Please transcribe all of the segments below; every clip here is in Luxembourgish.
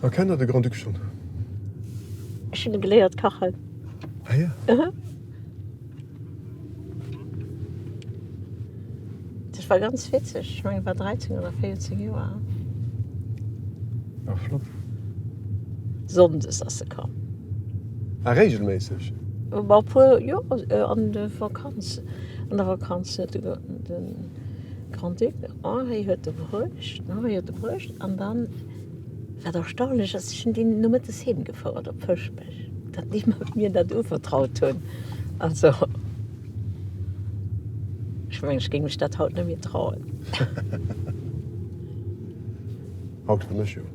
A kennt der de Grand-Duc schonn? Ech hunn e geléiert kachen. Ah ja? Mhm. Dat war ganz witzeg. Ech mengen, war 13 oder 14 Joer. Ah, flott. Sonndes ass se komm. Ah, regelméisseg? Ma e puer, jo, an de Vakanz, an der Vakanz huet de Grand-Duc den Henri huet e bruecht, den Henri huet e bruecht an dann, wat erstaunlech ass, ech hunn deen nomëttes heem gefouert op Fëschbech, datt déi mir dat uvertraut hunn. Also, ech mengen, ech géing mech dat haut net méi trauen. Haut fir mech jo.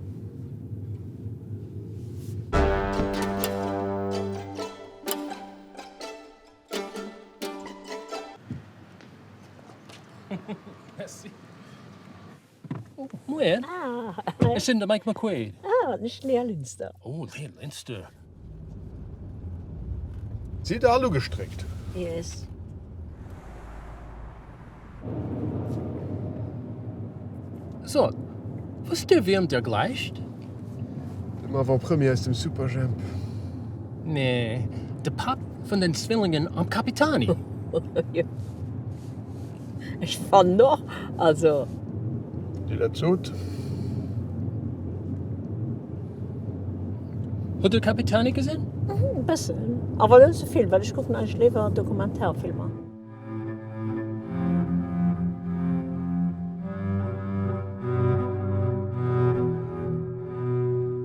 Merci. Moien. Ech sinn de Mike McQuaid. Ah, an ech d'Léa Linster. Oh, Léa Linster. Sidd der all ugestréckt? Yes. Sot, wësst Dir wiem Dir gläicht? Dem Avant-Premier aus dem Superjhemp. Nee, de Papp vun den Zwillingen am Capitani. Jo, ech fannen och, also. Dir dat sot. Hutt Dir Capitani gesinn? E bëssen, awer net esou vill, well ech kucken eigentlech léiwer Dokumentarfilmer.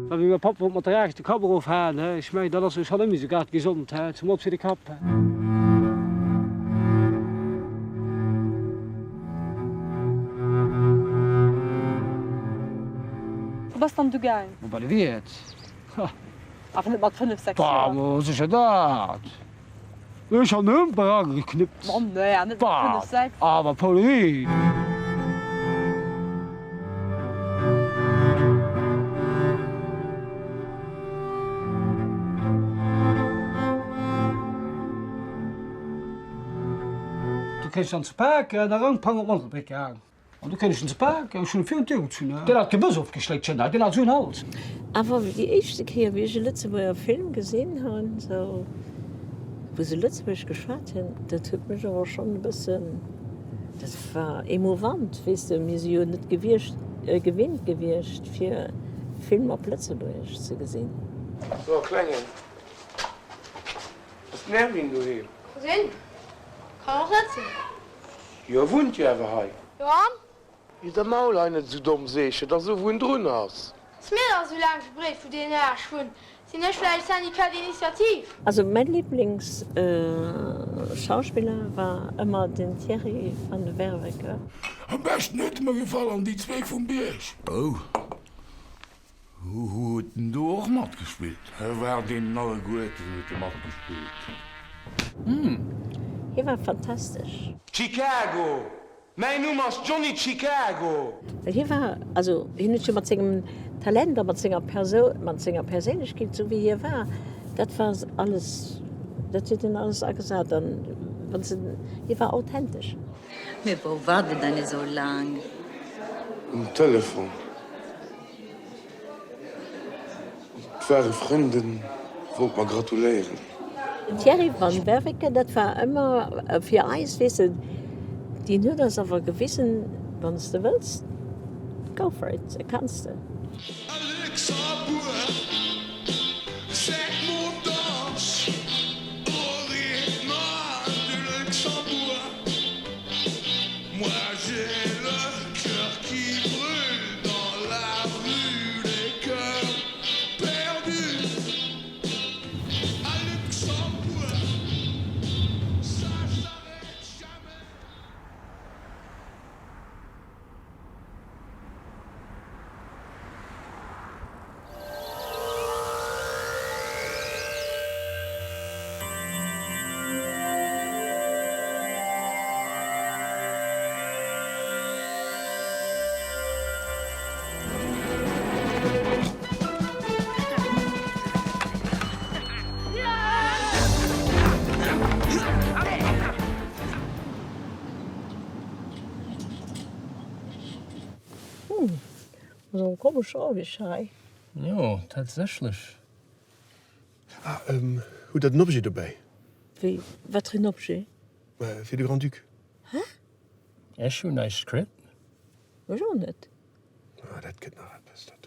Well wéi mäi Papp wollt mat der Aaxt de Kapp erofhaen, he, ech mengen, dat ass jo schonn net méi esou grad gesond, he, zumools fir de Kapp, he. Wou bass dann du gaang? Mo bei de Wiert, ha. Awer net mat 5, 6 Joer? Bah, mo sécher dat. Ech han Humper ageknippt. Oh nee, net mat 5, 6. Awer Pauline. Du kriss dann ze paken a rang pang op d'Mantelbréck gehaang. An du kéint ech en ze paken, ech hunn e virun d'Dier gezunn, deen hat d'Gebëss ofgeschléckt, deen hat esou en Hals. Awer déi éischte Kéier wéi ech e Lëtzebuerger Film gesinn hunn, sou wou se Lëtzebuergesch geschwat hunn, dat huet mech awer schonn e bëssen, dat war emouvant, weess de. Mir si jo net gewiescht, gewinnt gewiescht fir Filmer op Lëtzebuergesch ze gesinn. So, Klengen, ass den Erwin doheem? Ka sinn, kann och net sinn. Jo, e wunnt jo awer hei. Jo an? Hiel der Maul hei net esou domm, seech, et ass esou wou en drun ass. Ass mir dach esou laang verbreet vu deenen Aarsch vun, sinn ech vläicht Syndicat d'initiative? Also mäin Lieblings Schauspiller war ëmmer den Thierry van de Werveke. Am beschten huet e mer gefall an Déi Zweek vum Bierg. Oh, huet en do och matgespillt? E war deenen alleguerten huet e matgespillt. Hie war fantastesch. Chicago! Mäin Numm ass Johnny Chicago! Well hie war, also hien huet jo mat sengem Talent a mat senger Persoun, mat senger Perséinlechkeet, esou wéi hie war, dat war alles, dat huet hien alles agesat an wann s de, hie war authentesch. Mee wou war de denn esou laang? Um Telefon. Et war e Frënd, en wollt mer gratuléieren. Den Thierry van Werveke, dat war ëmmer fir eis, weess de, deen huet eis awer gewisen, wann s de wëlls, go for it, da kanns de. Hm, sou komesch Geräusch hei. Jo, tatsächlech. Ah, hutt Der den Objet dobäi? Wéi, wat fir en Objet? Fir de Grand-Duc. Hä? Ech hunn näischt kritt. Ech och net. Ah, dat gëtt nach eppes, dat.